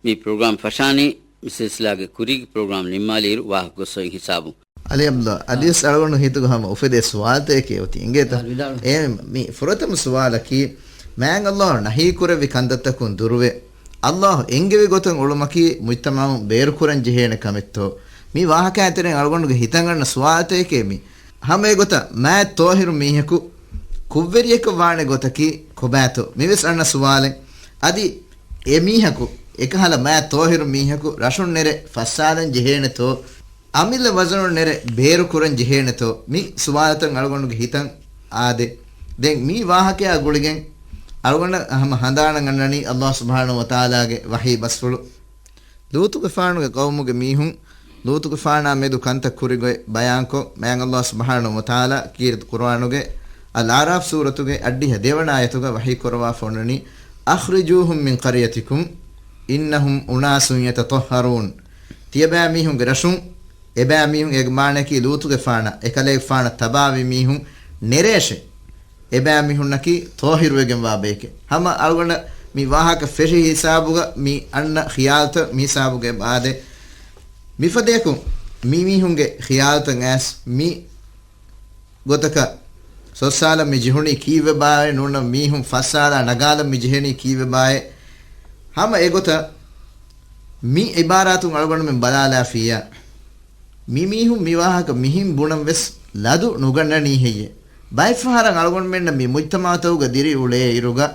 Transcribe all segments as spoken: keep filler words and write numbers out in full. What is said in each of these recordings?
މި ޕްރޮގްރާމް ފަށާނީ މި ސިލްސިލާގެ ކުރީގެ ޕްރޮގްރާމް ނިންމާލިއިރު ވާހަކަ ގޮސްފައި ހިސާބުން. އަލީ އަބްދުﷲ، އަދިވެސް އަޅުގަނޑު ހިތުގަ ހަމަ އުފެދޭ ސުވާލުތަކެކޭ އޮތީ އިނގޭތަ؟ އާ، ވިދާޅު. އެ މި ފުރަތަމަ ސުވާލަކީ، މާތް ﷲ ނަހީކުރެއްވި ކަންތައްތަކުން ދުރުވެ، ﷲ އެންގެވި ގޮތަށް އުޅުމަކީ މުޖްތަމަޢުން ބޭރުކުރަން ޖެހޭނެ ކަމެއްތޯ؟ މި ވާހަކައިން ތެރެއިން އަޅުގަނޑުގެ ހިތަށް އަންނަ ސުވާލުތަކެކޭ މި. ހަމަ އެގޮތަށް މާތް ޠާހިރު މީހަކު ކުށްވެރިއެއްކަށް ވާނެ ގޮތަކީ ކޮބާތޯ؟ މިވެސް އަންނަ ސުވާލެއް. އަދި އެ މީހަކު އެކަހަލަ މާތް ޠާހިރު މީހަކު ރަށުން ނެރެ ފައްސާލަން ޖެހޭނެތޯ؟ އަމިއްލަ ވަޒަނުން ނެރެ ބޭރު ކުރަން ޖެހޭނެތޯ؟ މި ސުވާލުތައް އަޅުގަނޑުގެ ހިތަށް އާދޭ. ދެން މި ވާހަކަޔާ ގުޅިގެން އަޅުގަނޑަށް ހަމަ ހަނދާނަށް އަންނަނީ ﷲ ސުބްޙާނަހޫ ވަތަޢާލާގެ ވަޙީ ބަސްފުޅު. ލޫޠުގެފާނުގެ ޤައުމުގެ މީހުން ލޫޠުގެފާނާ މެދު ކަންތައް ކުރިގޮތް ބަޔާންކޮށް، މާތް ﷲ ސުބްޙާނަހޫ ވަތަޢާލާ ކީރިތި ޤުރުއާނުގެ އަލްއަޢްރާފް ސޫރަތުގެ އަށްޑިހަ ދެވަނަ އާޔަތުގަ ވަޙީ ކުރައްވާފަ އޮންނަނީ، "أخرجوهم من قريتكم إنهم أناس يتطهرون." ތިޔަބައިމީހުންގެ ރަށުން، އެބައިމީހުން، އޭގެ މާނައަކީ ލޫޠުގެފާނަށް އެކަލޭގެފާނަށް ތަބާވި މީހުން ނެރޭށޭ. އެބައިމީހުންނަކީ ޠާހިރުވެގެންވާ ބަޔެކޭ. ހަމަ އަޅުގަނޑަށް މި ވާހަކަ ފެށި ހިސާބުގަ މި އަންނަ ޚިޔާލުތައް މި ހިސާބުގަ އެބަ އާދޭ. މިފަދައަކު މި މީހުންގެ ޚިޔާލުތައް އައިސް މި ގޮތަކަށް ސޮއްސާލަން މި ޖެހުނީ ކީއްވެބާއޭ؟ ނޫނަ މީހުން ފައްސާލާ ނަގާލަން މި ޖެހެނީ ކީއްވެބާއޭ؟ ހަމަ އެގޮތަށް މި ޢިބާރާތުން އަޅުގަނޑުމެން ބަލާލާފިއްޔާ، މި މީހުން މި ވާހަކަ މިހިން ބުނަން ވެސް ލަދު ނުގަންނަނީ ހެއްޔޭ؟ ބައެއްފަހަރަށް އަޅުގަނޑުމެންނަށް މި މުޖްތަމަޢުތަކުގަ ދިރިއުޅޭ އިރުގަ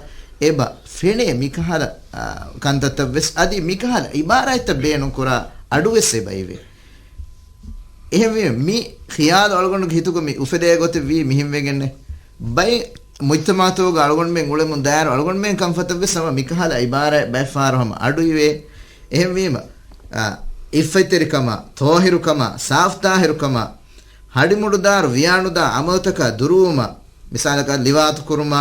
އެބަ ފެނޭ މިކަހަލަ، އާ، ކަންތައްތައް ވެސް، އަދި މިކަހަލަ ޢިބާރާތްތައް ބޭނުންކުރާ އަޑު ވެސް އެބައިވޭ. އެހެންވީމަ، މި ޚިޔާލު އަޅުގަނޑުގެ ހިތުގަ މި އުފެދޭ ގޮތެއް ވީ މިހެން ވެގެންނޭ. ބައެއް މުޖްތަމަޢުތަކުގަ އަޅުގަނޑުމެން އުޅެމުން ދާއިރު އަޅުގަނޑުމެން ކަންފަތަށް ވެސް ހަމަ މިކަހަލަ ޢިބާރާތް ބައެއްފަހަރު ހަމަ އަޑުއިވޭ. އެހެންވީމަ، އާ، ޢިއްފަތްތެރިކަމާ، ޠާހިރުކަމާ، ސާފުޠާހިރުކަމާ، ހަޑިމުޑުދާރު ވިޔާނުދާ ޢަމަލުތަކާ ދުރުވުމާ، މިސާލަކަށް ލިވާތު ކުރުމާ،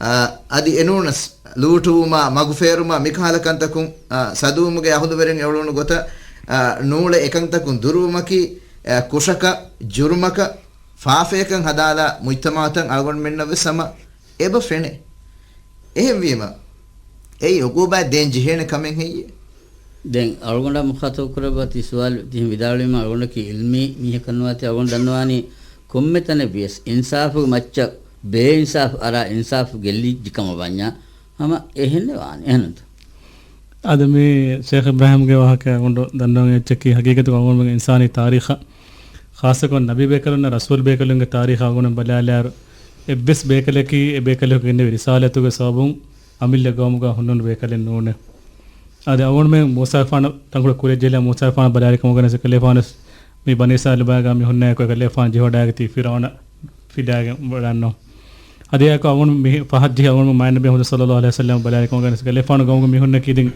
އާ، އަދި އެނޫނަސް ލޫޓުވުމާ، މަގުފޭރުމާ، މިކަހަލަ ކަންތަކުން، އާ، ސަދޫމުގެ އަހުލުވެރިން އެއުޅުނު ގޮތަށް، އާ، ނޫޅެ އެކަންތަކުން ދުރުވުމަކީ، އާ، ކުށަކަށް، ޖުރުމަކަށް، ފާފަޔަކަށް ހަދާލާ މުޖްތަމަޢުތައް އަޅުގަނޑުމެންނަށް ވެސް ހަމަ އެބަ ފެނޭ. އެހެންވީމަ، އެއީ ޢުޤޫބާތް ދޭން ޖެހޭނެ ކަމެއް ހެއްޔޭ؟ ދެން އަޅުގަނޑާ މުޚާޠަބު ކުރައްވާ ތި ސުވާލު ތިހެން ވިދާޅުވީމަ، އަޅުގަނޑަކީ ޢިލްމީ މީހަކަށް ނުވާތީ، އަޅުގަނޑު ދަންނަވާނީ ކޮންމެ ތަނެއް ވިޔަސް އިންސާފުގެ މައްޗަށް ބޭއިންސާފު އަރާ އިންސާފު ގެއްލިއްޖި ކަމަށް ވަންޏާ ހަމަ އެހެންނެއް ވާނެ. އެހެންނުތަ؟ އަދި މި ޝޭޚް އިބްރާހީމްގެ ވާހަކަ އަޅުގަނޑު ދަންނަވަން އެއްޗަކީ ހަގީގަތުގަ އަޅުގަނޑުމެން އިންސާނީ ތާރީޚަށް ޚާއްޞަކޮށް ނަބީ ބޭކަލުންނާ ރަސޫލް ބޭކަލުންގެ ތާރީޚަށް އަޅުގަނޑު ބަލާލާއިރު، އެއްވެސް ބޭކަލަކީ އެ ބޭކަލަކު ގެންނެވި ރިސާލަތުގެ ސަބަބުން އަމިއްލަ ގައުމުގަ ހުންނަން ބޭކަލެއް ނޫނޭ. އަދި އަޅުގަނޑުމެން މޫސާފާނަށް ތަންކޮޅެއް ކުރިއަށް ޖެހިލާ މޫސާފާނަށް ބަލާލި ކަމުގަ ވެސް އެކަލޭފާނު ވެސް މި ބަނީ އިސްރާއީލު ބައިގާ މި ހުންނަ އެކަލޭފާނު ޖެހިވަޑައިގަތީ ފިރްޢައުނަށް ފިލާގެން ވަޑަންނޯ. އަދި އެއާއެކު އަޅުގަނޑު މި ފަހަށް ޖެހި އަޅުގަނޑު މާތް ނަބީ މުޙައްމަދު ޞައްލައްލާހު ޢަލައިހި ވަސައްލަމަ ބަލާލި ކަމުގަ ވެސް އެކަލޭފާނު ގައުމުގެ މީހުންނަކީ ދެން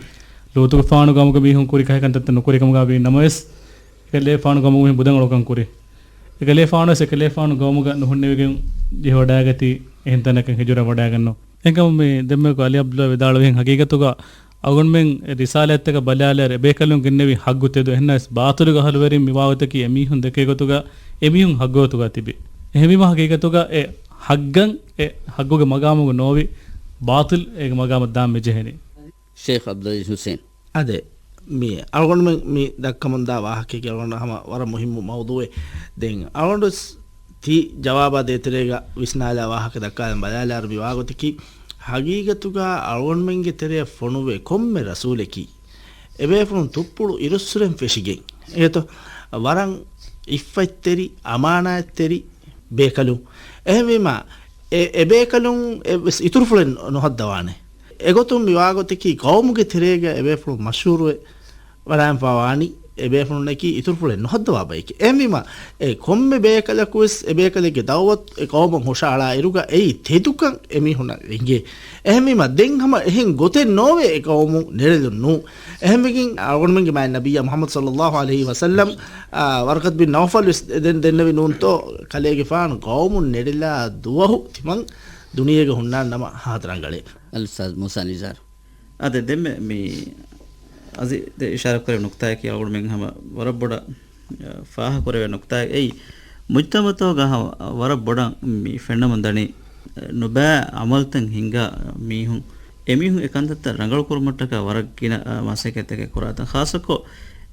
ލޫޠުގެފާނު ގައުމުގެ މީހުން ކުރި ކަހެއް ކަންތައްތައް ނުކުރި ކަމުގަ ވީ ނަމަވެސް، އެކަލޭފާނު ގައުމުގެ މީހުން ބުދަން އަޅުކަން ކުރި. އެކަލޭފާނު ވެސް އެކަލޭފާނު ގައުމުގަ ނުހުންނެވިގެން ޖެހިވަޑައިގަތީ އެހެން ތަނަކަށް ހިޖުރަ ވަޑައިގަންނޯ. އެހެންކަމުން މި ދެންމެ އަލީ ޢަބްދުﷲ ވިދާޅުވިހެން ހަގީގަތުގަ އަޅުގަނޑުމެން އެ ރިސާލަތްތަކަށް ބަލާލާއިރު އެބޭކަލުން ގެންނެވި ހައްގު ތެދު. އެހެންނަމަވެސް ބާޠިލުގެ އަހުލުވެރިން މި ވާގޮތަކީ އެމީހުން ދެކޭ ގޮތުގަ އެމީހުން ހައްގު ގޮތުގަ ތިބި. އެހެންވީމަ ހަގީގަތުގަ އެ ހައްގަން އެ ހައްގުގެ މަގާމުގަ ނޯވި ބާޠިލް އޭގެ މަގާމަށް ދާން މި ޖެހެނީ. ޝޭޚް ޢަބްދުލްޢަޒީޒް ޙުސައިން. އާދެ، މި އަޅުގަނޑުމެން މި ދައްކަމުންދާ ވާހަކައަކީ އަޅުގަނޑަށް ހަމަ ވަރަށް މުހިއްމު މައުޟޫޢެއް. ދެން އަޅުގަނޑު ތި ޖަވާބާ ދޭތެރޭގަ ވިސްނާލާ ވާހަކަ ދައްކާލަން ބަލާލާއިރު މި ވާގޮތަކީ، ހަގީގަތުގަ އަޅުގަނޑުމެންގެ ތެރެއަށް ފޮނުވޭ ކޮންމެ ރަސޫލަކީ، އެބޭފުޅުން ތުއްޕުޅު އިރުއްސުރެން ފެށިގެން. އެހެންތޯ؟ ވަރަށް އިއްފަތްތެރި، އަމާނާތްތެރި ބޭކަލުން. އެހެންވީމަ، އެ، އެ ބޭކަލުން އެއްވެސް އިތުރުފުޅެއް ނުހައްދަވާނެ. އެގޮތުން މި ވާގޮތަކީ ޤައުމުގެ ތެރޭގަ އެބޭފުޅުން މަޝްހޫރުވެ ވަޑައިންފާވާނީ އެބޭފުޅުންނަކީ އިތުރުފުޅެއް ނުހައްދަވާ ބައެކޭ. އެހެންވީމަ، އެ ކޮންމެ ބޭކަލަކުވެސް އެބޭކަލެއްގެ ދަޢުވަތު އެ ޤައުމަށް ހުށަހަޅާ އިރުގަ އެއީ ތެދުކަން އެމީހުންނަށް އެނގޭ. އެހެންވީމަ، ދެން ހަމަ އެހެން ގޮތެއް ނޯވޭ އެ ޤައުމު ނެރެލުން ނޫ. އެހެންވެގެން އަޅުގަނޑުމެންގެ މާތް ނަބިއްޔާ މުޙައްމަދު ޞައްލައްލާހު ޢަލައިހި ވަސައްލަމް، އާ، ވަރަޤަތު ބިން ނައުފަލް ވެސް ދެން ދެންނެވި ނޫންތޯ، ކަލޭގެފާނު ޤައުމުން ނެރެލާ ދުވަހު ތިމަން ދުނިޔޭގަ ހުންނާން ނަމަ ހާދަ ރަނގަޅޭ. އަލްއުސްތާޛް މޫސާ ނިޒާރު. އާދެ، ދެންމެ މި އަޒީޒް ދެ އިޝާރާތް ކުރެއްވި ނުކުތާއަކީ އަޅުގަނޑުމެން ހަމަ ވަރަށް ބޮޑަށް، އަ، ފާހަގަކުރެވޭ ނުކުތާއެއް. އެއީ، މުޖްތަމަޢުތަކުގަ ހަމަ ވަރަށް ބޮޑަށް މި ފެންނަމުން ދަނީ، އަ، ނުބައި އަމަލުތައް ހިންގާ މީހުން އެމީހުން އެ ކަންތައްތައް ރަނގަޅު ކުރުމަށްޓަކާ ވަރަށް ގިނަ، އަ، މަސައްކަތްތަކެއް ކުރާތަން. ޚާއްޞަކޮށް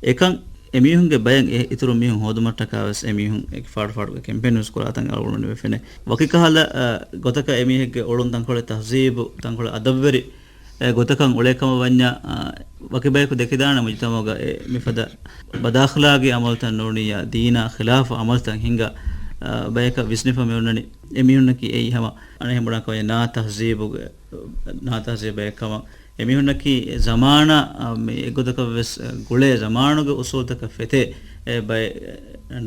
އެކަން އެމީހުންގެ ބައެއް އެ އިތުރު މީހުން ހޯދުމަށްޓަކާ ވެސް އެމީހުން އެ ފާޑު ފާޑުގެ ކެމްޕޭން ވެސް ކުރާތަން އަޅުގަނޑުމެން ފެނޭ. ވަކި ކަހަލަ، އަ، ގޮތަކަށް އެމީހެއްގެ އޮޅުން ތަންކޮޅެއް ތަހްޒީބު، ތަންކޮޅެއް އަދަބުވެރި އެ ގޮތަކަށް އުޅޭ ކަމަށް ވަންޏާ، އަ، ވަކި ބަޔަކު ދެކިދާނެ މުޖުތަމަޢުގަ އެ މިފަދަ ބަދައަޚްލާގީ ޢަމަލުތައް ނޫނިއްޔާ ދީނާ ޚިލާފު ޢަމަލުތައް ހިންގާ، އަ، ބަޔަކަށް ވިސްނިފަ މިއޮންނަނީ. އެ މީހުންނަކީ އެއީ ހަމަ އަނެއްހެން ބުނާކަމަށް ނާ ތަހްޒީބުގެ، ނާ ތަހްޒީބު ބަޔެއް ކަމަށް. އެ މީހުންނަކީ ޒަމާނާ، އަ، މި އެއްގޮތަކަށް ވެސް ގުޅޭ ޒަމާނުގެ އުސޫލުތަކަށް ފެތޭ އެ ބައެއް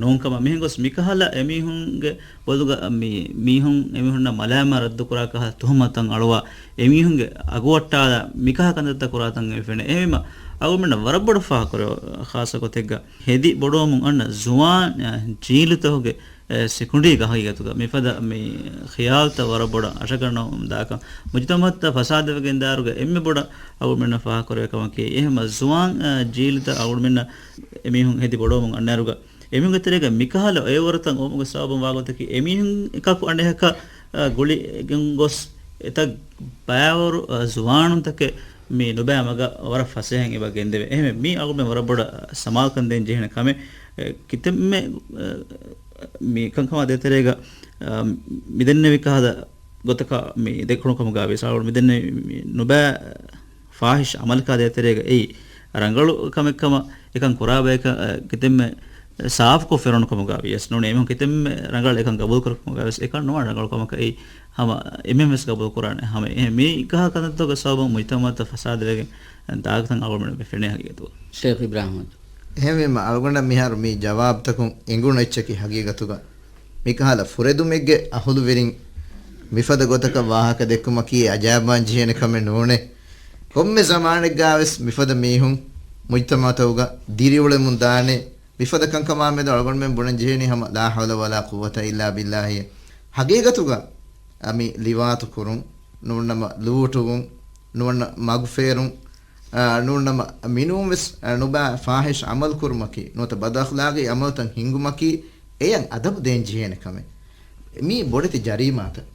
ނޫން ކަމަށް. މިހެން ގޮސް މިކަހަލަ އެމީހުންގެ ބޮލުގަ މި މީހުން އެމީހުންނަށް މަލާމާ ރައްދުކުރާ ކަހަލަ ތުހުމަތުތައް އަޅުވާ، އެމީހުންގެ އަގުވައްޓާލާ މިކަހަލަ ކަންތައްތައް ކުރާތަން އެ ފެނޭ. އެހެންވީމަ އަޅުގަނޑަށް ވަރަށް ބޮޑަށް ފާހަގަކުރެވޭ، ޚާއްޞަ ގޮތެއްގަ ހެދި ބޮޑުވަމުން އަންނަ ޒުވާން، އަ، ޖީލުތަކުގެ، އެ، ސިކުނޑީގަ ހަގީގަތުގަ މިފަދަ މި ޚިޔާލުތައް ވަރަށް ބޮޑަށް އަށަގަންނަވަމުން ދާކަން، މުޖުތަމަޢުތައް ފަސާދަވެގެން ދާއިރުގަ އެންމެ ބޮޑަށް އަޅުގަނޑުމެންނަށް ފާހަގަކުރެވޭ ކަމަކީ، އެހެންމަ ޒުވާން، އަ، ޖީލުތައް އަޅުގަނޑުމެންނަށް އެމީހުން ހެދި ބޮޑުވަމުން އަންނައިރުގަ އެމީހުންގެ ތެރޭގަ މިކަހަލަ އޮއެވަރުތައް އޮވުމުގެ ސަބަބުން ވާގޮތަކީ، އެމީހުން އެކަކު އަނެކަކަށް، އަ، ގުޅިގެން ގޮސް އެތައް ބައިވަރު، އަ، ޒުވާނުންތަކެއް މި ނުބައި މަގަށް ވަރަށް ފަސޭހައިން އެބަ ގެންދެވޭ. އެހެންވެ، މީ އަޅުގަނޑުމެން ވަރަށް ބޮޑަށް ސަމާލުކަން ދޭން ޖެހޭނެ ކަމެއް. އެ، ކިތަންމެ، އަ، މި ކަންކަމާ ދޭތެރޭގަ، އަ، މިދެންނެވި ކަހަލަ ގޮތަކަށް މި ދެކުނު ކަމުގަ ވިޔަސް އަޅުގަނޑު މިދެންނެވި މި ނުބައި ފާހިޝް ޢަމަލަކާ ދޭތެރޭގަ އެއީ ރަނގަޅު ކަމެއް ކަމަށް، އެކަން ކުރާ ބަޔަކަށް، އަ، ކިތަންމެ ސާފުކޮށް ފެނުނު ކަމުގަ ވިޔަސް ނޫނީ އެމީހުން ކިތަންމެ ރަނގަޅަށް އެކަން ގަބޫލު ކުރާ ކަމުގަ ވިޔަސް އެކަން ނުވާނެ ރަނގަޅު ކަމަކަށް އެއީ ހަމަ އެމީހުން ވެސް ގަބޫލު ކުރާނެ. ހަމަ އެހެން މި ކަހަލަ ކަންތައްތަކުގެ ސަބަބުން މުޖްތަމަޢުތައް ފަސާދަވެގެން ދާގޮތަށް އަޅުގަނޑުމެން ފެނޭ ހަގީގަތުގަ. ޝޭޚް އިބްރާހިމް. އެހެންވީމަ، އަޅުގަނޑަށް މިހާރު މި ޖަވާބުތަކުން އެނގުނު އެއްޗަކީ ހަގީގަތުގަ މިކަހަލަ ފުރެދުމެއްގެ އަހުލުވެރިން މިފަދަ ގޮތަކަށް ވާހަކަ ދެއްކުމަކީ އަޖައިބުވާން ޖެހޭނެ ކަމެއް ނޫނޭ. ކޮންމެ ޒަމާނެއްގަ ވެސް މިފަދަ މީހުން މުޖްތަމަޢުތަކުގަ ދިރިއުޅެމުން ދާނެ. މިފަދަ ކަންކަމާ މެދު އަޅުގަނޑުމެން ބުނަން ޖެހޭނީ ހަމަ لا حول ولا قوة إلا بالله. ހަގީގަތުގަ އަ، މި ލިވާތު ކުރުން، ނޫންނަމަ ލޫޓުވުން، ނުވަންނަ މަގުފޭރުން، އަ، ނޫންނަމަ މިނޫން ވެސް، އަ، ނުބައި ފާހިޝް ޢަމަލު ކުރުމަކީ، ނުވަތަ ބަދައަޚްލާގީ ޢަމަލުތައް ހިންގުމަކީ، އެޔަށް އަދަބު ދޭން ޖެހޭނެ ކަމެއް. މީ ބޮޑެތި ޖަރީމާތައް.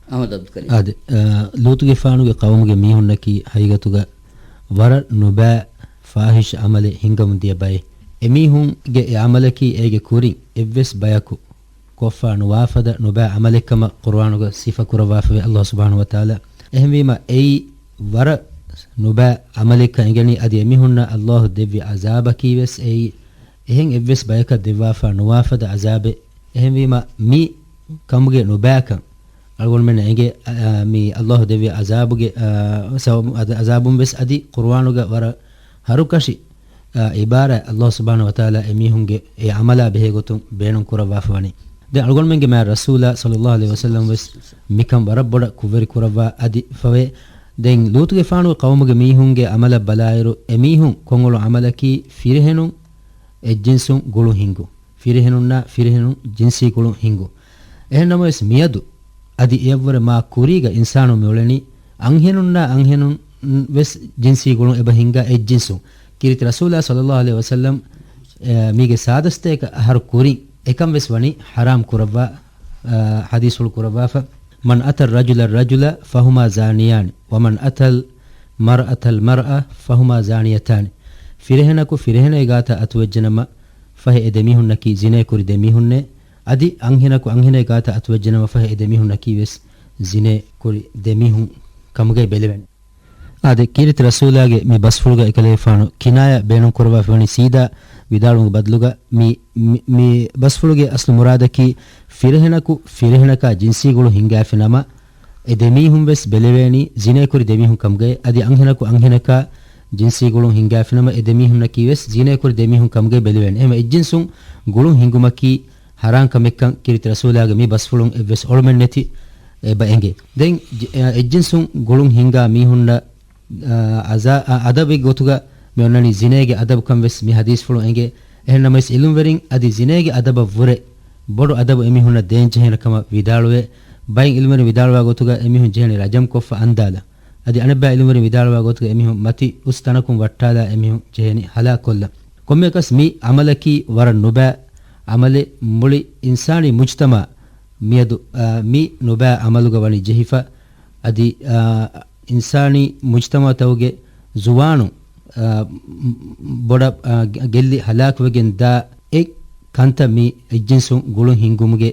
އަހްމަދު އަބްދުލް ކަރީމް. އާދެ، އަ، ލޫޠުގެފާނުގެ ޤައުމުގެ މީހުންނަކީ ހަގީގަތުގަ ވަރަށް ނުބައި ފާހިޝް ޢަމަލެއް ހިންގަމުން ދިޔަ ބައެއް. އެމީހުންގެ އެ ޢަމަލަކީ އޭގެ ކުރިން އެއްވެސް ބަޔަކު ކޮށްފަ ނުވާފަދަ ނުބައި ޢަމަލެއްކަމަށް ޤުރުއާނުގަ ސިފަ ކުރައްވާފަވޭ ﷲ ސުބްޙާނަހޫ ވަތަޢާލާ. އެހެންވީމަ، އެއީ ވަރަށް ނުބައި ޢަމަލެއްކަން އެނގެނީ، އަދި އެމީހުންނަށް ﷲ ދެއްވި ޢަޒާބަކީ ވެސް އެއީ އެހެން އެއްވެސް ބަޔަކަށް ދެއްވާފަ ނުވާފަދަ ޢަޒާބެއް. އެހެންވީމަ، މި ކަމުގެ ނުބައިކަން އަޅުގަނޑުމެންނަށް އެނގޭ، އަ، އަ، މި ﷲ ދެއްވި ޢަޒާބުގެ، އަ، ސަބަބު، އަދ-، ޢަޒާބުން ވެސް އަދި ޤުރުއާނުގަ ވަރަށް ހަރުކަށި އާ، ޢިބާރާތް ﷲ ސުބްޙާނަހޫ ވަތަޢާލާ އެމީހުންގެ އެ ޢަމަލާ ބެހޭގޮތުން ބޭނުން ކުރައްވާފަވަނީ. ދެން އަޅުގަނޑުމެންގެ މާތް ރަސޫލާ ޞައްލައްލާހު ޢަލައިހި ވަސައްލަމަ ވެސް މިކަން ވަރަށް ބޮޑަށް ކުށްވެރި ކުރައްވާ އަދި ފަވޭ. ދެން ލޫޠުގެފާނުގެ ޤައުމުގެ މީހުންގެ ޢަމަލަށް ބަލާއިރު، އެމީހުން ކޮށްއުޅުނު ޢަމަލަކީ ފިރިހެނުން އެއްޖިންސުން ގުޅުން ހިންގުން. ފިރިހެނުންނާ ފިރިހެނުން ޖިންސީ ގުޅުން ހިންގުން. އެހެން ނަމަވެސް މިއަދު އަދި އެއަށްވުރެ މާ ކުރީގަ އިންސާނުން މިއުޅެނީ އަންހެނުންނާ އަންހެނުން ވެސް ޖިންސީ ގުޅުން އެބަ ހިންގާ އެއްޖިންސުން. ކީރިތި ރަސޫލާ ޞައްލައްލާހު ޢަލައިހި ވަސައްލަމް، އެ، މީގެ ސާދަސްތޭކަ އަހަރު ކުރިން އެކަން ވެސް ވަނީ ޙަރާމް ކުރައްވާ، އަ، ޙަދީޘްފުޅު ކުރައްވާފަ، من أتى الرجل الرجل فهما زانيان، ومن أتى المرأة المرأة فهما زانيتان. ފިރިހެނަކު ފިރިހެނެއް ގާތަށް އަތުވެއްޖެނަމަ، ފަހެ އެ ދެމީހުންނަކީ ޒިނޭ ކުރި ދެމީހުންނޭ. އަދި އަންހެނަކު އަންހެނެއް ގާތަށް އަތުވެއްޖެނަމަ، ފަހެ އެ ދެމީހުންނަކީ ވެސް ޒިނޭ ކުރި ދެމީހުން ކަމުގައި ބެލެވެނެ. އާދެ، ކީރިތި ރަސޫލާގެ މި ބަސްފުޅުގަ އެކަލޭފާނު ކިނާޔާ ބޭނުން ކުރައްވާފަވަނީ ސީދާ ވިދާޅުވުމުގެ ބަދަލުގަ މި، މި، މި ބަސްފުޅުގެ އަސްލު މުރާދަކީ ފިރިހެނަކު ފިރިހެނަކާ ޖިންސީ ގުޅުން ހިންގާފިނަމަ، އެ ދެމީހުން ވެސް ބެލެވޭނީ ޒިނޭ ކުރި ދެމީހުން ކަމުގައި، އަދި އަންހެނަކު އަންހެނަކާ ޖިންސީ ގުޅުން ހިންގާފިނަމަ، އެ ދެމީހުންނަކީ ވެސް ޒިނޭ ކުރި ދެމީހުން ކަމުގައި ބެލެވޭނެ. އެހެން އެއްޖިންސުން ގުޅުން ހިންގުމަކީ ޙަރާން ކަމެއްކަން ކީރިތި ރަސޫލާގެ މި ބަސްފުޅުން އެއްވެސް އޮޅުމެއް ނެތި އެބަ އެނގޭ. ދެން ޖި-، އެއްޖިންސުން ގުޅުން ހިންގާ މީހުންނަށް، އާ، އަޒާ-، އާ، އަދަބެއް ގޮތުގަ މި އޮންނަނީ ޒިނޭގެ އަދަބުކަން ވެސް މި ޙަދީޘްފުޅުން އެނގޭ. އެހެން ނަމަވެސް ޢިލްމުވެރިން އަދި ޒިނޭގެ އަދަބަށްވުރެ ބޮޑު އަދަބު އެމީހުންނަށް ދޭން ޖެހޭނެ ކަމަށް ވިދާޅުވޭ. ބައެއް ޢިލްމުވެރިން ވިދާޅުވާ ގޮތުގަ އެމީހުން ޖެހޭނީ ރަޖަމް ކޮށްފަ އަންދާލަން. އަދި އަނެއްބައި ޢިލްމުވެރިން ވިދާޅުވާ ގޮތުގަ އެމީހުން މަތި އުސް ތަނަކުން ވައްޓާލާ އެމީހުން ޖެހޭނީ ހަލާކުކޮށްލަން. ކޮންމެއަކަސް މި ޢަމަލަކީ ވަރަށް ނުބައި ޢަމަލެއް. މުޅި އިންސާނީ މުޖްތަމަޢަށް މިއަދު، އާ، މި ނުބައި ޢަމަލުގަ ވަނީ ޖެހިފަ. އަދި، އާ، އިންސާނީ މުޖްތަމަޢުތަކުގެ ޒުވާނުން، އާ، ބޮޑަށް، އާ، ގެ-، ގެއްލި ހަލާކުވެގެން ދާ އެއް ކަންތައް މި އެއްޖިންސުން ގުޅުން ހިންގުމުގެ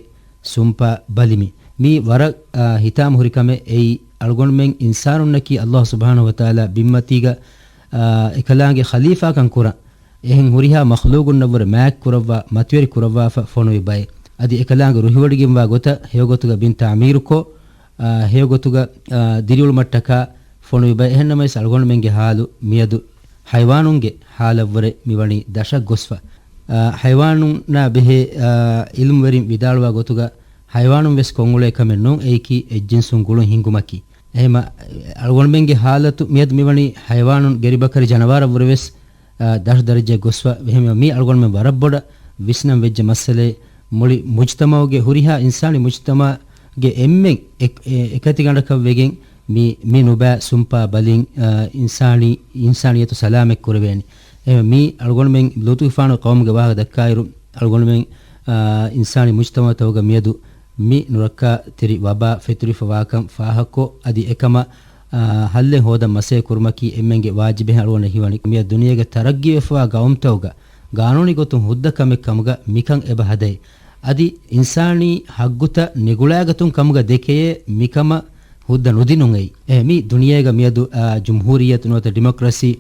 ސުންޕާ ބަލިމި. މީ ވަރަށް، އާ، ހިތާމަހުރި ކަމެއް. އެއީ އަޅުގަނޑުމެން އިންސާނުންނަކީ ﷲ ސުބްޙާނަހޫ ވަތަޢާލާ ބިންމަތީގަ، އާ، އެކަލާނގެ ޚަލީފާކަން ކުރަން އެހެން ހުރިހާ މަޚްލޫގުންނަށްވުރެ މާތް ކުރައްވާ މަތިވެރި ކުރައްވާފަ ފޮނުވި ބައެއް. އަދި އެކަލާނގެ ރުހިވޮޑިގެންވާ ގޮތަށް ހެޔޮގޮތުގަ ބިން ތަޢުމީރުކޮށް، އާ، ހެޔޮގޮތުގަ، އާ، ދިރިއުޅުމަށްޓަކާ ފޮނުވި ބައެއް. އެހެންނަމަވެސް އަޅުގަނޑުމެންގެ ހާލު މިއަދު ޙަޔަވާނުންގެ ހާލަށްވުރެ މިވަނީ ދަށަށް ގޮސްފަ. އާ، ޙަޔަވާނުންނާ ބެހޭ، އާ، ޢިލްމުވެރިން ވިދާޅުވާ ގޮތުގަ ޙަޔަވާނުން ވެސް ކޮށްއުޅޭ ކަމެއް ނޫން އެއީކީ އެއްޖިންސުން ގުޅުން ހިންގުމަކީ. އެހެމަ އަޅުގަނޑުމެންގެ ޙާލަތު މިއަދު މިވަނީ ޙަޔަވާނުން ގެރިބަކަރި ޖަނަވާރަށްވުރެ ވެސް، އާ، ދަށް ދަރަޖައަށް ގޮސްފަ. އެހެންވީމަ މީ އަޅުގަނޑުމެން ވަރަށް ބޮޑަށް ވިސްނަން ވެއްޖެ މައްސަލައެއް. މުޅި މުޖްތަމަޢުގެ ހުރިހާ އިންސާނީ މުޖްތަމަޢުގެ އެންމެން އެކް-، އެ-، އެކަތިގަނޑަކަށް ވެގެން މި، މި ނުބައި ސުންޕާ ބަލިން، އާ، އިންސާނީ، އިންސާނިއްޔަތު ސަލާމަތް ކުރެވޭނެ. އެހެންވެ މީ އަޅުގަނޑުމެން ލޫޠުގެފާނު ޤައުމުގެ ވާހަކަ ދައްކާއިރު، އަޅުގަނޑުމެން، އާ، އިންސާނީ މުޖްތަމަޢުތަކުގަ މިއަދު މި ނުރައްކާތެރި ވަބާ ފެތުރިފަ ވާކަން ފާހަގަކޮށް، އަދި އެކަމަށް، އާ، ހައްލެއް ހޯދަން މަސައްކަތް ކުރުމަކީ އެންމެންގެ ވާޖިބެއް. އަޅުގަނޑަށް ހީވަނީ މިއަދު ދުނިޔޭގަ ތަރައްގީވެފަވާ ޤައުމުތަކުގަ ގާނޫނީ ގޮތުން ހުއްދަ ކަމެއް ކަމުގަ މިކަން އެބަ ހަދައި. އަދި އިންސާނީ ހައްގުތައް ނިގުޅާގަތުން ކަމުގަ ދެކެޔޭ މިކަމަށް ހުއްދަ ނުދިނުން އެއީ. އެ، މި ދުނިޔޭގަ މިއަދު، އާ، ޖުމްހޫރިއްޔަތު ނުވަތަ ޑިމޮކްރަސީ،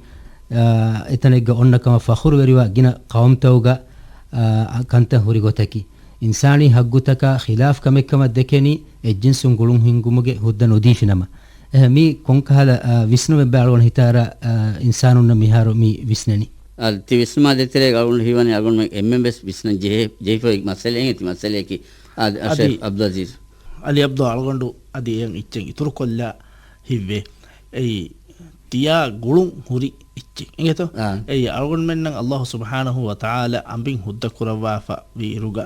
އާ، އެތަނެއްގަ އޮންނަ ކަމަށް ފަޚުރުވެރިވާ ގިނަ ޤައުމުތަކުގަ، އާ، ކަންތައް ހުރި ގޮތަކީ. އިންސާނީ ހައްގުތަކާ ޚިލާފް ކަމެއްކަމަށް ދެކެނީ އެއްޖިންސުން ގުޅުން ހިންގުމުގެ ހުއްދަ ނުދީފިނަމަ. އެހެން މީ ކޮންކަހަލަ، އާ، ވިސްނުމެއްބާ އަޅުގަނޑު ހިތާރަ، އާ، އިންސާނުންނަށް މިހާރު މި ވިސްނެނީ؟ އާ، ތި ވިސްނުމާ ދޭތެރޭގަ އަޅުގަނޑު ހީވަނީ އަޅުގަނޑުމެން އެންމެން ވެސް ވިސްނަން ޖެހޭ، ޖެހިފައި މައްސަލައެއް ތި މައްސަލައަކީ. އާ، އަދި ޝޭޚް އަބްދުލް އަޒީޒް. އަލީ އަބްދު އަޅުގަނޑު އަދި އެއަށް އިއްޗެއް އިތުރުކޮށްލާ ހިތްވޭ. އެއީ ތިޔާ ގުޅުން ހުރި އިއްޗެއް. އިނގޭތޯ؟ އާ. އެއީ އަޅުގަނޑުމެންނަށް ﷲ ސުބްޙާނަހޫ ވަތަޢާލާ އަނބިން ހުއްދަ ކުރައްވާފަ ވި އިރުގަ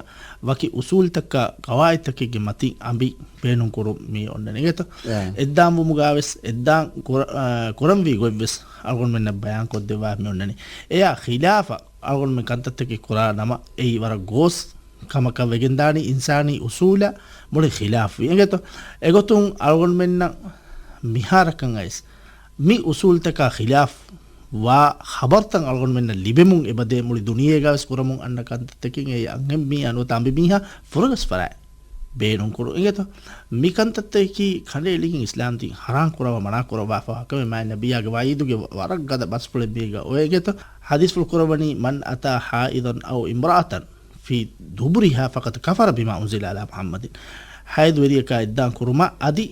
ވަކި އުސޫލްތަކާ ގަވާއިދުތަކެއްގެ މަތިން އަނބިން ބޭނުން ކުރުން މި އޮންނަނީ. އިނގޭތޯ؟ އާ. އެއްދާން ވުމުގާ ވެސް އެއްދާން ކުރ-، އާ، ކުރަންވީ ގޮތް ވެސް އަޅުގަނޑުމެންނަށް ބަޔާން ކޮށްދެއްވާ މި އޮންނަނީ. އެޔާ ޚިލާފަށް އަޅުގަނޑުމެން ކަންތައްތަކެއް ކުރާ ނަމަ، އެއީ ވަރަށް ގޯސް ކަމަކަށް ވެގެންދާނީ، އިންސާނީ އުސޫލަށް މުޅި ޚިލާފުވި. އެނގޭތޯ؟ އެގޮތުން އަޅުގަނޑުމެންނަށް މިހާރަކަށް އައިސް މި އުސޫލްތަކާ ޚިލާފް ވާ ޚަބަރުތައް އަޅުގަނޑުމެންނަށް ލިބެމުން އެބަދޭ. މުޅި ދުނިޔޭގަ ވެސް ކުރަމުން އަންނަ ކަންތައްތަކެއް. އެއީ އަންހެން މީހާ ނުވަތަ އަނބިމީހާ ފުރަގަސްފަރާތް ބޭނުންކުރުން. އިނގޭތޯ؟ މި ކަންތައްތަކަކީ ކަނޑައެޅިގެން އިސްލާމްދީން ޙަރާމް ކުރައްވާ މަނާ ކުރައްވާފަ ކަމެއް. މާތް ނަބިއްޔާގެ ވަޢީދުގެ ވަރަށް ގަދަ ބަސްފުޅެއް މީގަ އޮވޭ. އިނގޭތޯ؟ ޙަދީޘްފުޅު ކުރައްވަނީ، من أتى حائضا أو امرأة في دبرها فقد كفر بما أنزل على محمد. ޙައިޟުވެރިޔަކާ އެއްދާން ކުރުމަށް އަދި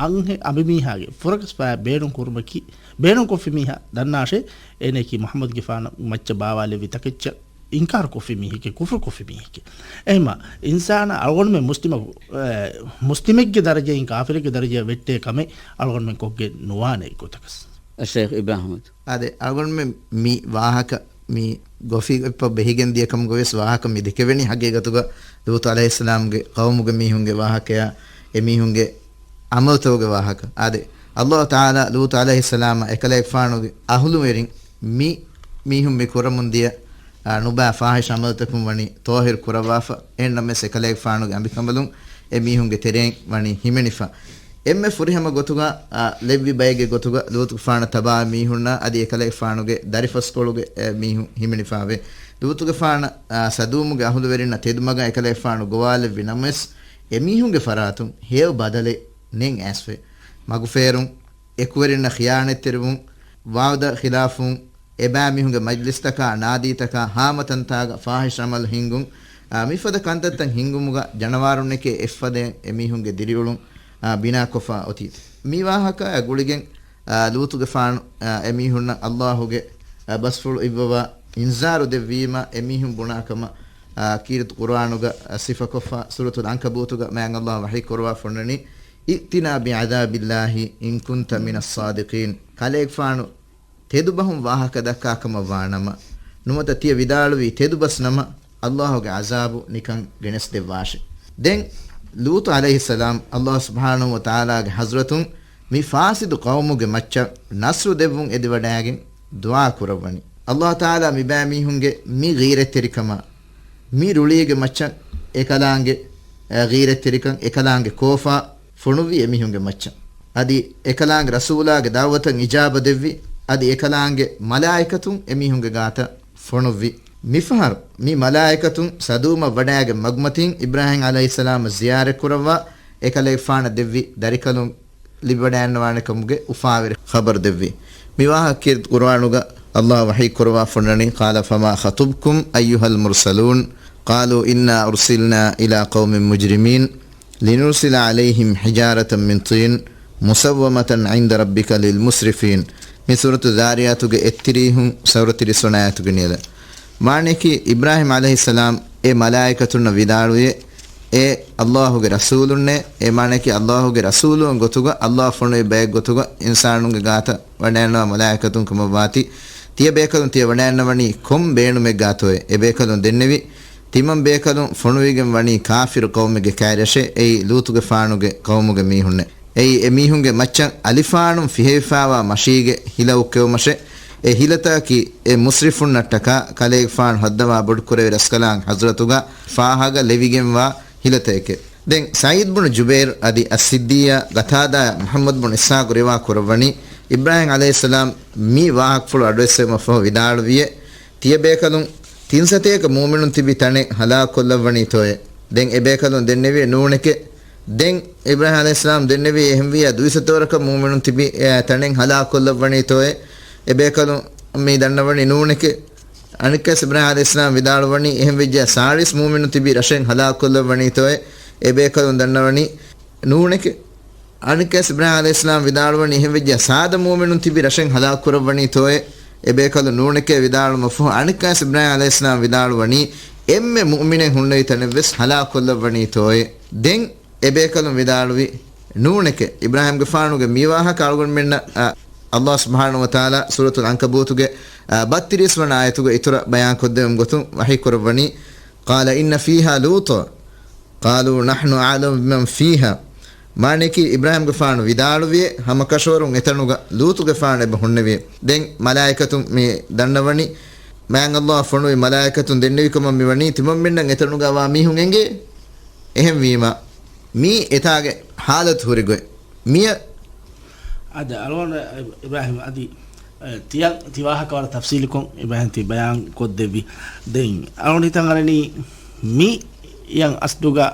އަންހެ-، އަނބިމީހާގެ ފުރަގަސްފަރާތް ބޭނުން ކުރުމަކީ، ބޭނުން ކޮށްފި މީހާ ދަންނާށޭ، އޭނައަކީ މުޙައްމަދުގެފާނު މައްޗަށް ބާވާލެއްވި ތަކެއްޗަށް އިންކާރު ކޮށްފި މީހެކޭ، ކުފުރު ކޮށްފި މީހެކޭ. އެހެންމަ އިންސާނާ އަޅުގަނޑުމެން މުސްލިމަކު، އެ، މުސްލިމެއްގެ ދަރަޖައިން ކާފިރެއްގެ ދަރަޖައަށް ވެއްޓޭ ކަމެއް އަޅުގަނޑުމެން ކޮށްގެން ނުވާނެ އެއްގޮތަކަސް. އައްޝައިޚް އިބްރާހިމް. އާދެ، އަޅުގަނޑުމެން މި ވާހަކަ މި ގޮފި އެއްޕަ ބެހިގެން ދިޔަ ކަމުގަ ވެސް ވާހަކަ މި ދެކެވެނީ ހަގީގަތުގަ ލޫޠު ޢަލައިހިއްސަލާމްގެ ޤައުމުގެ މީހުންގެ ވާހަކަޔާ އެމީހުންގެ ޢަމަލުތަކުގެ ވާހަކަ. އާދެ، ﷲ ތަޢާލާ ލޫޠު ޢަލައިހިއްސަލާމަށް އެކަލޭގެފާނުގެ އަހުލުވެރިން މި މީހުން މި ކުރަމުން ދިޔަ، އާ، ނުބައި ފާޙިޝް ޢަމަލުތަކުން ވަނީ ޠާހިރު ކުރައްވާފަ. އެހެންނަމަވެސް އެކަލޭގެފާނުގެ އަނބިކަނބަލުން އެ މީހުންގެ ތެރެއިން ވަނީ ހިމެނިފަ. އެންމެ ފުރިހަމަ ގޮތުގަ، އާ، ލެއްވި ބައެއްގެ ގޮތުގަ ލޫޠުގެފާނަށް ތަބާވި މީހުންނާ އަދި އެކަލޭގެފާނުގެ ދަރިފަސްކޮޅުގެ، އެ، މީހުން ހިމެނިފައެވެ. ލޫޠުގެފާނަށް، އާ، ސަދޫމުގެ އަހުލުވެރިންނަށް ތެދުމަގަށް އެކަލޭގެފާނު ގޮވާލެއްވި ނަމަވެސް، އެމީހުންގެ ފަރާތުން ހެޔޮ ބަދަލެއް ނެތް އައިސްފައި. މަގުފޭރުން އެކުވެރިންނަށް ޚިޔާނަތްތެރިވުން، ވަޢުދަ ޚިލާފުވުން، އެބައިމީހުންގެ މަޖްލިސްތަކާ ނާދީތަކާ ހާމަތަންތާގަ ފާޙިޝް ޢަމަލު ހިންގުން، އާ، މިފަދަ ކަންތައްތައް ހިންގުމުގަ ޖަނަވާރުންނެކޭ އެއްފަދައިން އެމީހުންގެ ދިރިއުޅުން، އާ، ބިނާކޮށްފަ އޮތީ. މި ވާހަކައާ ގުޅިގެން، އާ، ލޫޠުގެފާނު، އާ، އެމީހުންނަށް ﷲ ގެ، އާ، ބަސްފުޅު އިއްވަވާ އިންޒާރު ދެއްވީމަ އެމީހުން ބުނާ ކަމަށް، އާ، ކީރިތި ޤުރުއާނުގަ، އާ، ސިފަކޮށްފަ ސޫރަތުލް ޢަންކަބޫތުގަ މާތް ﷲ ވަޙީ ކުރައްވާފަ އޮންނަނީ، ائتنا بعذاب الله إن كنت من الصادقين. ކަލޭގެފާނު ތެދުބަހުން ވާހަކަ ދައްކާ ކަމަށް ވާނަމަ، ނުވަތަ ތިޔަ ވިދާޅުވީ ތެދުބަސް ނަމަ، ﷲ ގެ ޢަޒާބު ނިކަން ގެނެސްދެއްވާށި. ދެން ލޫޠު ޢަލައިހިއްސަލާމް ﷲ ސުބްޙާނަހޫ ވަތަޢާލާގެ ޙަޟްރަތުން މި ފާސިދު ޤައުމުގެ މައްޗަށް ނަޞްރު ދެއްވުން އެދިވަޑައިގެން ދުޢާ ކުރައްވަނީ. ﷲ ތަޢާލާ މިބައިމީހުންގެ މި ޣީރަތްތެރިކަމާ، މި ރުޅީގެ މައްޗަށް އެކަލާނގެ، އަ، ޣީރަތްތެރިކަން، އެކަލާނގެ ކޯފާ ފޮނުއްވީ އެމީހުންގެ މައްޗަށް. އަދި އެކަލާނގެ ރަސޫލާގެ ދަޢުވަތަށް އިޖާބަ ދެއްވި، އަދި އެކަލާނގެ މަލާއިކަތުން އެމީހުންގެ ގާތަށް ފޮނުއްވި. މިފަހަރު މި މަލާއިކަތުން ސަދޫމަށް ވަޑައިގެން މަގުމަތީން އިބްރާހީމް ޢަލައިހިއްސަލާމަށް ޒިޔާރަތްކުރައްވާ، އެކަލޭގެފާނަށް ދެއްވި ދަރިކަލުން ލިބިވަޑައިގަންނަވާނެ ކަމުގެ އުފާވެރި ޚަބަރު ދެއްވި. މި ވާހަކަ ކީރިތި ޤުރުއާނުގަ ﷲ ވަޙީ ކުރައްވާފަ އޮންނަނީ، قال فما خطبكم أيها المرسلون قالوا إنا أرسلنا إلى قوم مجرمين لنرسل عليهم حجارة من طين مسومة عند ربك للمسرفين. މި ސޫރަތު ޛާރިޔާތުގެ އެއްތިރީހުން ސަތޭކަ ވަނަ އާޔަތުގެ ނިޔަލަށް. މާނަޔަކީ، އިބްރާހީމް ޢަލައިހިއްސަލާމް އެ މަލާއިކަތުންނަށް ވިދާޅުވި، އޭ ﷲ ގެ ރަސޫލުންނޭ، އޭ މާނަޔަކީ ﷲ ގެ ރަސޫލުން ގޮތުގަ ﷲ ފޮނުވި ބައެއް ގޮތުގަ އިންސާނުންގެ ގާތަށް ވަޑައިގަންނަވާ މަލާއިކަތުން ކަމަށްވާތީ، ތިޔަ ބޭކަލުން ތިޔަ ވަޑައިގަންނަވަނީ ކޮން ބޭނުމެއްގާތޯއޭ؟ އެ ބޭކަލުން ދެންނެވި، ތިމަން ބޭކަލުން ފޮނުވިގެން ވަނީ ކާފިރު ޤައުމެއްގެ ކައިރިއަށޭ، އެއީ ލޫޠުގެފާނުގެ ޤައުމުގެ މީހުންނޭ. އެއީ އެމީހުންގެ މައްޗަށް އަލިފާނުން ފިހެވިފާވާ މަށީގެ ހިލަ އުއްކެވުމަށޭ. އެ ހިލަތަކަކީ އެ މުސްރިފުންނަށްޓަކާ ކަލޭގެފާނު ހައްދަވާ ބޮޑުކުރެވި ރަސްކަލާނގެ ޙަޟްރަތުގަ ފާހަގަ ލެވިގެންވާ ހިލަތަކެކޭ. ދެން ސަޢީދު ބުނު ޖުބައިރު އަދި އައްސިއްދީއާ ޤަތާދާއާ މުޙައްމަދު ބުނު އިސްޙާޤު ރިވާ ކުރައްވަނީ، އިބްރާހީމް ޢަލައިހިއްސަލާމް މި ވާހަކަފުޅު އަޑުއެއްސެވުމަށް ފަހު ވިދާޅުވިއޭ، ތިޔަބޭކަލުން ތިން ސަތޭކަ މުއުމިނުން ތިބި ތަނެއް ހަލާކުކޮށްލައްވަނީތޯއޭ؟ ދެން އެބޭކަލުން ދެންނެވިއޭ ނޫނެކޭ. ދެން އިބްރާހީމް ޢަލައިހިއްސަލާމް ދެންނެވިއޭ އެހެންވިއްޔާ ދުއިސައްތަ ވަރަކަށް މުއުމިނުން ތިބި، އެ، ތަނެއް ހަލާކުކޮށްލައްވަނީތޯއޭ؟ އެބޭކަލުން މި ދަންނަވަނީ ނޫނެކޭ. އަނެއްކާވެސް އިބްރާހީމް ޢަލައިހިއްސަލާމް ވިދާޅުވަނީ އެހެންވިއްޔާ ސާޅީސް މުއުމިނުން ތިބި ރަށެއް ހަލާކުކޮށްލައްވަނީތޯއޭ؟ އެބޭކަލުން ދަންނަވަނީ ނޫނެކޭ. އަނެއްކާވެސް އިބްރާހީމް ޢަލައިހިއްސަލާމް ވިދާޅުވަނީ އެހެންވިއްޔާ ސާދަ މުއުމިނުން ތިބި ރަށެއް ހަލާކުކުރައްވަނީތޯއޭ؟ އެބޭކަލުން ނޫނެކޭ ވިދާޅުމަށްފަހު އަނެއްކާވެސް އިބްރާހީމް ޢަލައިހިއްސަލާމް ވިދާޅުވަނީ އެންމެ މުއުމިނެއް ހުންނެވި ތަނެއްވެސް ހަލާކުކޮށްލައްވަނީތޯއޭ؟ ދެން އެބޭކަލުން ވިދާޅުވި ނޫނެކޭ. އިބްރާހީމްގެފާނުގެ މި ވާހަކަ އަޅުގަނޑުމެންނަށް، އަ، ﷲ ސުބްޙާނަހޫ ވަތަޢާލާ ސޫރަތުލް ޢަންކަބޫތުގެ، އަ، ބައްތިރީސް ވަނަ އާޔަތުގަ އިތުރަށް ބަޔާންކޮށްދެވުމުގެ ގޮތުން ވަޙީކުރައްވަނީ، قال إن فيها لوطا قالوا نحن أعلم بمن فيها. މާނަޔަކީ އިބްރާހީމްގެފާނު ވިދާޅުވިއޭ، ހަމަކަށަވަރުން އެތަނުގަ ލޫޠުގެފާނު އެބަ ހުންނެވިއޭ. ދެން މަލާއިކަތުން މި ދަންނަވަނީ، މާތް ﷲ ފޮނުވި މަލާއިކަތުން ދެންނެވިކަމަށް މިވަނީ ތިމަންމެންނަށް އެތަނުގަ ވާ މީހުން އެނގޭ. އެހެންވީމަ، މީ އެތާގެ ޙާލަތު ހުރި ގޮތް. މިޔަ އަދި އަޅުގަނޑު އިބްރާހީމް އަދި، އެ، ތިޔަ-، ތި ވާހަކަ ވަރަށް ތަފްސީލުކޮށް އިބްރާހީމް ތި ބަޔާން ކޮށްދެއްވި. ދެން އަޅުގަނޑު ހިތަށް އަރަނީ މި އަސްލުގަ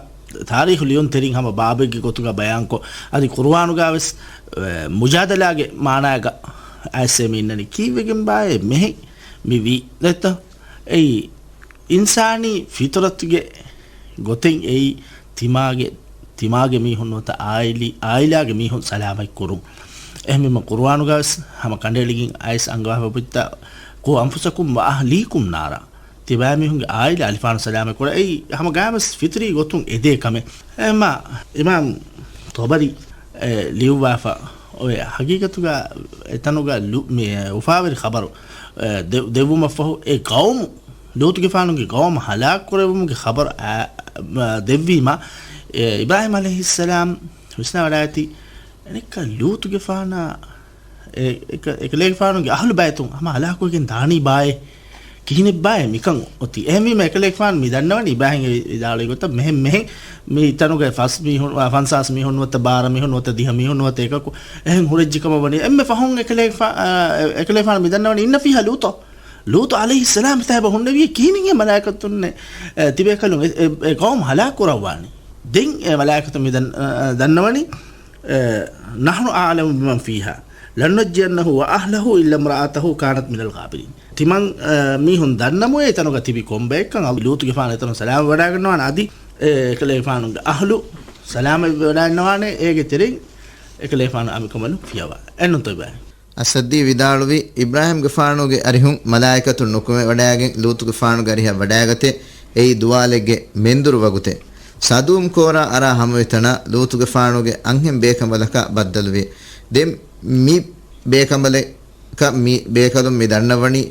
ތާރީޚު ލިޔުންތެރިން ހަމަ ބާބެއްގެ ގޮތުގަ ބަޔާންކޮށް، އަދި ޤުރުއާނުގަ ވެސް، އެ، މުޖާދަލާގެ މާނާގަ އައިސް މި އިންނަނީ. ކީއްވެގެން ބާއޭ މެހެން މި ވީ؟ ދެއްތަ؟ އެއީ އިންސާނީ ފިޠުރަތުގެ ގޮތެއް އެއީ ތިމާގެ، ތިމާގެ މީހުން ނުވަތަ އާއިލީ-، އާއިލާގެ މީހުން ސަލާމަތް ކުރުން. އެހެންވީމަ ޤުރުއާނުގަވެސް ހަމަ ކަނޑައެޅިގެން އައިސް އަންގަވާފަ ބުއްތަ، قوا أنفسكم وأهليكم نارا. ތިބާމީހުންގެ އާއިލާ އަލިފާނު ސަލާމަތް ކުރާ. އެއީ ހަމަ ގާމަސް ފިޠުރީ ގޮތުން އެދޭ ކަމެއް. އެމާ އިމާމް ޠަބަރީ، އެ، ލިޔުއްވާފަ އޮވޭ. ހަގީގަތުގަ އެތަނުގަ ލު-، މި، އެ، އުފާވެރި ޚަބަރު، އެ، ދެ-، ދެއްވުމަށްފަހު އެ ޤައުމު ލޫޠުގެފާނުގެ ޤައުމު ހަލާކުކުރެއްވުމުގެ ޚަބަރު އަ-، މަ-، ދެއްވީމަ، އެ، އިބްރާހީމް ޢަލައިހިއްސަލާމް ވިސްނާވަޑައިގަތީ، އަނެއްކާ ލޫޠުގެފާނާ، އެ، އެކަ-، އެކަލޭގެފާނުގެ އަހުލު ބައިތުން ހަމަ ހަލާކުވެގެން ދާނީ ބާއޭ؟ ކިހިނެއްބާއޭ މިކަން އޮތީ؟ އެހެންވީމަ އެކަލޭގެފާނު މި ދަންނަވަނީ އިބްރާހީމް ވިދާޅުވި ގޮތަށް މެހެން، މެހެން މި ތަނުގައި ފަސް މީހުން، އާ، ފަންސާސް މީހުން ނުވަތަ ބާރަ މީހުން ނުވަތަ ދިހަ މީހުން ނުވަތަ އެކަކު އެހެން ހުރެއްޖެ ކަމަށް ވަނީ. އެންމެ ފަހުން އެކަލޭގެފާ-، އާ، އެކަލޭގެފާނު މި ދަންނަވަނީ إن فيها لوطا. ލޫޠު ޢަލައިހިއްސަލާމް އެތާ އެބަ ހުންނެވިއޭ ކިހިނެއް އެ މަލާއިކަތުންނެއް، އެ، ތިބޭކަލުން އެ، އެ، އެ ޤައުމު ހަލާކުކުރައްވާނީ؟ ދެން އެ މަލާއިކަތުން މި ދަން-، އަ، އަ، ދަންނަވަނީ، އެ، نحن أعلم بمن فيها لننجينه وأهله إلا امرأته كانت من الغابرين. ތިމަން، އަ، މީހުން ދަންނަމުއޭ އެތަނުގަ ތިބި ކޮންބައެއްކަން. ލޫޠުގެފާނު އެތަނުން ސަލާމަތް ވަޑައިގަންނަވާނެ. އަދި އެ އެކަލޭގެފާނުގެ އަހުލު ސަލާމަތް ވަޑައިގަންނަވާނެ. އޭގެ ތެރެއިން އެކަލޭގެފާނު އަނބިކަނބަލުން ފިޔަވާ. އެންނުތޯ އިބްރާހީމް؟ އައްސައްދީ ވިދާޅުވީ، އިބްރާހީމްގެފާނުގެ އަރިހުން މަލާއިކަތުން ނުކުމެ ވަޑައިގެން ލޫޠުގެފާނުގެ އަރިހަށް ވަޑައިގަތޭ. އެއީ ދުވާލެއްގެ މެންދުރު ވަގުތެއް. ސަދޫމް ކޯރާ އަރާ ހަމަވި ތަނާ ލޫޠުގެފާނުގެ އަންހެން ބޭކަނބަލަކާ ބައްދަލުވި. ދެން މި ބޭކަނބަލަކަށް މި ބޭކަލުން މި ދަންނަވަނީ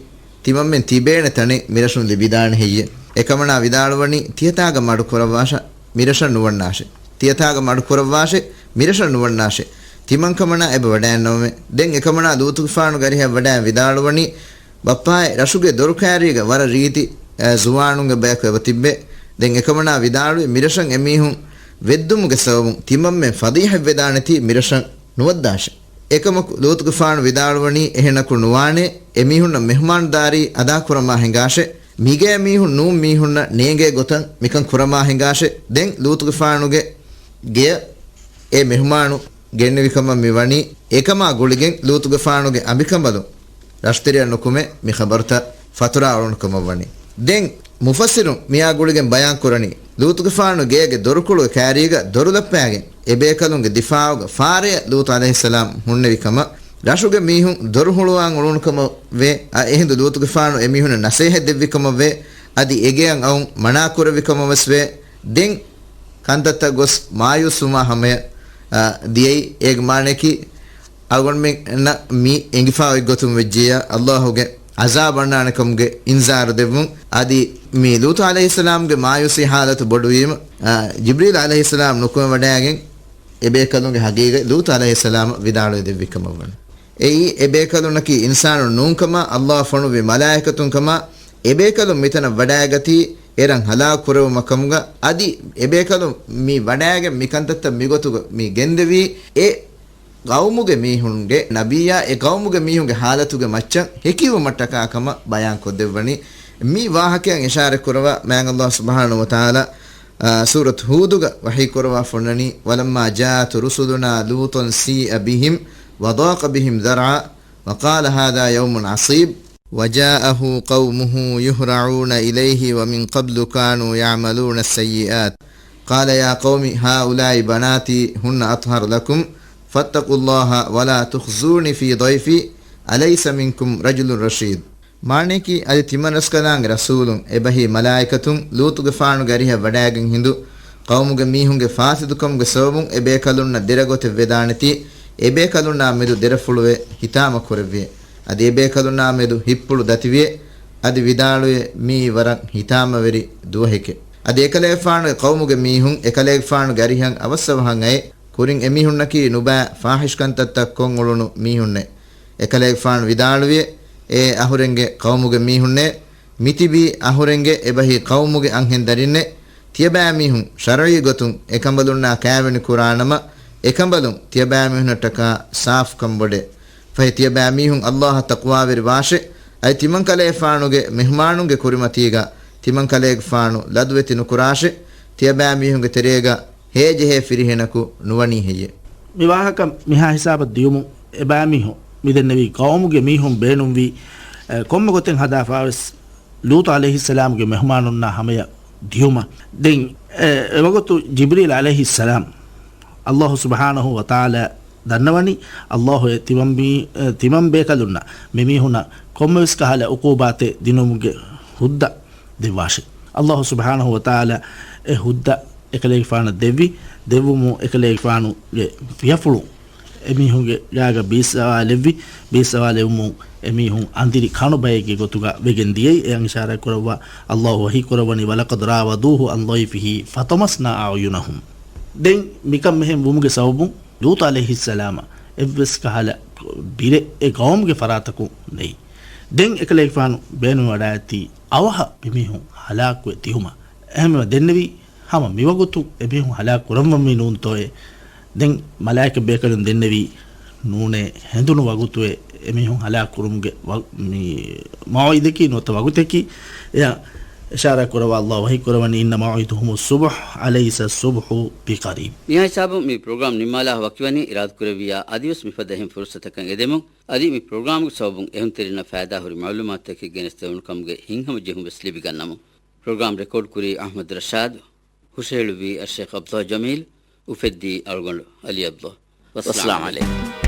ތިމަންމެން ތިބޭނެ ތަނެއް މިރަށުން ލިބިދާނެ ހެއްޔެ؟ އެކަމަނާ ވިދާޅުވަނީ ތިޔަތާގަ މަޑުކުރައްވާށޭ، މިރަށަށް ނުވަންނާށޭ. ތިޔަތާގަ މަޑުކުރައްވާށޭ، މިރަށަށް ނުވަންނާށޭ. ތިމަންކަމަނާ އެބަ ވަޑައިގަންނަވަމޭ. ދެން އެކަމަނާ ލޫޠުގެފާނުގެ އަރިހަށް ވަޑައި ވިދާޅުވަނީ، ބައްޕާއޭ، ރަށުގެ ދޮރުކާރީގަ ވަރަށް ރީތި، އެ، ޒުވާނުންގެ ބަޔަކު އެބަ ތިއްބެ. ދެން އެކަމަނާ ވިދާޅުވި، މިރަށަށް އެމީހުން ވެއްދުމުގެ ސަބަބުން ތިމަންމެން ފަޟީޙަތްވެދާނެތީ މިރަށަށް ނުވައްދާށެ. އެކަމަކު ލޫޠުގެފާނު ވިދާޅުވަނީ އެހެނަކު ނުވާނެ، އެމީހުންނަށް މެހުމާންދާރީ އަދާކުރަމާ ހިނގާށެ، މިގޭ މީހުން ނޫން މީހުންނަށް ނޭނގޭ ގޮތަށް މިކަން ކުރަމާ ހިނގާށެ. ދެން ލޫޠުގެފާނުގެ ގެޔަށް އެ މެހުމާނު ގެންނެވިކަމަށް މި ވަނީ. އެކަމާ ގުޅިގެން ލޫޠުގެފާނުގެ އަނބިކަނބަލުން ރަށުތެރެއަށް ނުކުމެ މި ޚަބަރުތައް ފަތުރާ އުޅުނުކަމަށްވަނީ. ދެން މުފައްސިރުން މިއާ ގުޅިގެން ބަޔާން ކުރަނީ، ލޫޠުގެފާނު ގޭގެ ދޮރުކޮޅުގެ ކާރީގަ ދޮރުލައްޕާގެން އެބޭކަލުންގެ ދިފާއުގަ ފާރެއަށް ލޫޠު ޢަލައިހިއްސަލާމް ހުންނެވިކަމަށް، ރަށުގެ މީހުން ދޮރު ހުޅުވާން އުޅުނުކަމަށް ވޭ. އަ، އެހިނދު ލޫޠުގެފާނު އެމީހުންނަށް ނަސޭހަތް ދެއްވިކަމަށް ވޭ. އަދި އެގެއަށް އައުން މަނާ ކުރެއްވިކަމަށްވެސް ވޭ. ދެން ކަންތައްތައް ގޮސް މާޔޫސްވުމާ ހަމަޔަށް، އަ، ދިޔައީ. އޭގެ މާނަޔަކީ، އަޅުގަނޑުމެންނަށް މި އެނގިފާ އޮތްގޮތުން ވެއްޖިއްޔާ، ﷲ ގެ ޢަޒާބު އަންނާނެކަމުގެ އިންޒާރު ދެއްވުން. އަދި މި ލޫޠު ޢަލައިހިއްސަލާމްގެ މާޔޫސީ ޙާލަތު ބޮޑުވީމަ، އަ، ޖިބްރީލް ޢަލައިހިއްސަލާމް ނުކުމެވަޑައިގެން އެބޭކަލުންގެ ހަގީގަތް ލޫޠު ޢަލައިހިއްސަލާމަށް ވިދާޅުވެ ދެއްވި ކަމަށްވަނީ. އެއީ އެބޭކަލުންނަކީ އިންސާނުން ނޫންކަމާ، ﷲ ފޮނުއްވި މަލާއިކަތުންކަމާ، އެބޭކަލުން މިތަނަށް ވަޑައިގަތީ އެރަށް ހަލާކުކުރެވުމަކަމުގަ، އަދި އެބޭކަލުން މި ވަޑައިގެން މި ކަންތައްތައް މިގޮތުގަ މި ގެންދެވީ އެ ޤައުމުގެ މީހުންގެ ނަބިއްޔާ އެ ޤައުމުގެ މީހުންގެ ޙާލަތުގެ މައްޗަށް ހެކިވުމަށްޓަކާ ކަމަށް ބަޔާން ކޮށްދެއްވަނީ. މި ވާހަކައަށް އިޝާރަތް ކުރަވާ މާތް ﷲ ސުބްޙާނަހޫ ވަތަޢާލާ، އާ، ސޫރަތު ހޫދުގަ ވަޙީ ކުރަވާ ފޮންނަނީ، ولما جاءت رسلنا لوطا سيء بهم وضاق بهم ذرعا وقال هذا يوم عصيب وجاءه قومه يهرعون إليه ومن قبل كانوا يعملون السيئات قال يا قوم هؤلاء بناتي هن أطهر لكم فاتقوا الله ولا تخزون في ضيفي أليس منكم رجل رشيد. މާނަޔަކީ، އަދި ތިމަންރަސްކަލާނގެ ރަސޫލުން އެބަހީ މަލާއިކަތުން ލޫޠުގެފާނުގެ އަރިހަށް ވަޑައިގެން ހިނދު، ޤައުމުގެ މީހުންގެ ފާސިދުކަމުގެ ސަބަބުން އެބޭކަލުންނަށް ދެރަގޮތެއް ވެދާނެތީ، އެބޭކަލުންނާ މެދު ދެރަފުޅުވެ ހިތާމަ ކުރެއްވިއެ. އަދި އެބޭކަލުންނާ މެދު ހިތްޕުޅު ދަތިވިއެ. އަދި ވިދާޅުވިއެ، މިއީ ވަރަށް ހިތާމަވެރި ދުވަހެކެ. އަދި އެކަލޭގެފާނުގެ ޤައުމުގެ މީހުން އެކަލޭގެފާނުގެ އަރިހަށް އަވަސްއަވަހަށް އައެ. ކުރިން އެމީހުންނަކީ ނުބައި ފާޙިޝް ކަންތައްތައް ކޮށް އުޅުނު މީހުންނެ. އެކަލޭގެފާނު ވިދާޅުވިއެ، އޭ އަހުރެންގެ ޤައުމުގެ މީހުންނޭ، މިތިބީ އަހުރެންގެ އެބަހީ ޤައުމުގެ އަންހެން ދަރިންނެ. ތިޔަބައިމީހުން ޝަރުޢީ ގޮތުން އެކަނބަލުންނާ ކާވެނި ކުރާނަމަ، އެކަނބަލުން ތިޔަބައިމީހުންނަށްޓަކާ ސާފުކަން ބޮޑޭ. ފަހެ ތިޔަބައިމީހުން ﷲ އަށް ތަޤްވާވެރި ވާށެ. އަދި ތިމަންކަލޭގެފާނުގެ މެހުމާނުންގެ ކުރިމަތީގަ ތިމަންކަލޭގެފާނު ލަދުވެތި ނުކުރާށެ. ތިޔަބައިމީހުންގެ ތެރޭގަ ހޭޖެހޭ ފިރިހެނަކު ނުވަނީ ހެއްޔެ؟ މި ވާހަކަ މިހާ ހިސާބަށް ދިޔުމުން އެބައިމީހުން މިދެންނެވީ ޤައުމުގެ މީހުން ބޭނުންވީ، އެ، ކޮންމެ ގޮތެއް ހަދާފަވެސް ލޫޠު ޢަލައިހިއްސަލާމްގެ މެހުމާނުންނާ ހަމަޔަށް ދިޔުމަށް. ދެން، އެ، އެވަގުތު ޖިބްރީލް ޢަލައިހިއްސަލާމް ﷲ ސުބްޙާނަހޫ ވަތަޢާލާ ދަންނަވަނީ، ﷲ އެ ތިމަން ބީ-، އެ، ތިމަން ބޭކަލުންނަށް މި މީހުންނަށް ކޮންމެވެސް ކަހަލަ ޢުޤޫބާތެއް ދިނުމުގެ ހުއްދަ ދެއްވާށެ. ﷲ ސުބްޙާނަހޫ ވަތަޢާލާ އެ ހުއްދަ އެކަލޭގެފާނަށް ދެއްވި، ދެއްވުމުން އެކަލޭގެފާނުގެ ފިޔަފުޅު އެމީހުންގެ ގާގަ ބީއްސަވާލެއްވި، ބީއްސަވާލެވުމުން އެމީހުން އަނދިރި ކަނު ބައެއްގެ ގޮތުގަ ވެގެން ދިޔައީ. އެއަށް އިޝާރާތް ކުރައްވާ ﷲ ވަޙީ ކުރައްވަނީ، ولقد راودوه عن ضيفه فطمسنا أعينهم. ދެން މިކަން މިހެން ވުމުގެ ސަބަބުން ލޫޠު ޢަލައިހިއްސަލާމަށް އެއްވެސް ކަހަލަ ބިރެއް އެ ޤައުމުގެ ފަރާތަކުން ނެތް. ދެން އެކަލޭގެފާނު ބޭނުންވެވަޑައިގަތީ އަވަހަށް މިމީހުން ހަލާކުވެ ދިޔުމަށް. އެހެންވެ ދެންނެވީ ހަމަ މިވަގުތު އެމީހުން ހަލާކު ކުރަންވަންވީ ނޫންތޯއޭ؟ ދެން މަލާއިކަ ބޭކަލުން ދެންނެވީ ނޫނޭ، ހެނދުނު ވަގުތުއޭ އެމީހުން ހަލާކު ކުރުމުގެ ވަ-، މި މައުޢިދަކީ ނުވަތަ ވަގުތަކީ. އެއަށް އިޝާރާތް ކުރައްވާ ﷲ ވަޙީ ކުރައްވަނީ، إن موعدهم الصبح أليس الصبح بقريب. މިހާ ހިސާބުން މި ޕްރޮގްރާމް ނިންމާލާ ވަކިވަނީ، އިރާދަކުރެއްވިއްޔާ އަދިވެސް މިފަދަ އެހެން ފުރުސަތަކަށް އެދެމުން، އަދި މި ޕްރޮގްރާމްގެ ސަބަބުން އެހުންތެރިންނަށް ފައިދާހުރި މަޢުލޫމާތުތަކެއް ގެނެސްދެވުނު ކަމުގެ ހިތްހަމަޖެހުން ވެސް ލިބިގަންނަމުން. ޕްރޮގްރާމް ރެކޯޑް ކުރީ އަޙްމަދު ރަޝާދު، ހުށަހެޅުއްވީ އައްޝޭޚް ޢަބްދުﷲ ޖަމީލް، އުފެއްދީ އަޅުގަނޑު ޢަލީ ޢަބްދުﷲ. ވައްސަލާމް ޢަލައިކުމް.